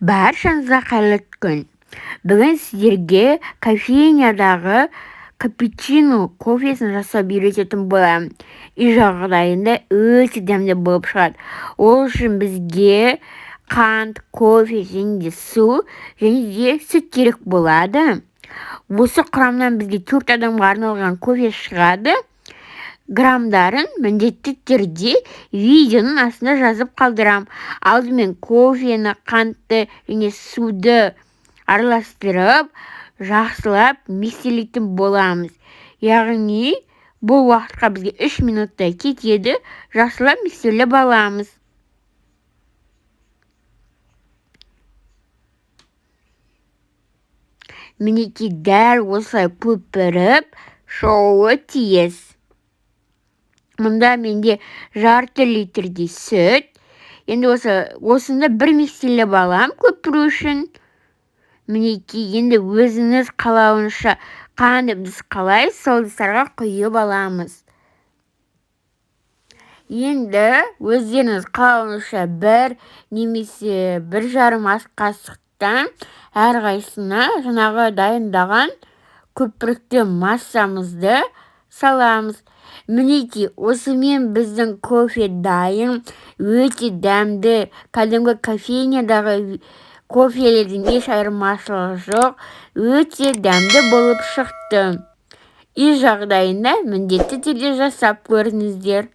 Баршаңызға қайырлы күн! Бүгін сіздерге кофейнядағы капучино кофесін жасап үйрететін боламын. Үй жағдайында өте дәмді болып шығады. Ол үшін бізге қант, кофе және де су және де сүт керек болады. Осы құрамнан бізге 4 адамға арналған кофе шығады. Грамдарын міндетті түрде видеоның астына жазып қалдырам. Алдымен кофені, қантты және суды араластырып, жақсылап миксерлейтін боламыз. Яғни бұл уақытқа бізге 3 минуттай кетеді. Жақсылап миксерлеп аламыз. Мінекей дәл осылай көпіріп шығуы тиіс. Мұнда менде жарты литрдей сүт. Енді осыны бір миксерлеп алам көпіру үшін. Мінекей енді өзіңіз қалауынша қандай ыдыс қалайсыз, сол ыдыстарға құйып аламыз. Енді өздеріңіз қалауынша бір немесе бір жарым ас қасықтан әрқайсысына жаңағы дайындаған көпірікті массамызды саламыз. Мінекей осымен біздің кофе дайын, өте дәмді, кәдімгі кофейнядағы кофелерден еш айырмашылығы жоқ, өте дәмді болып шықты. Үй жағдайында міндетті түрде жасап көріңіздер.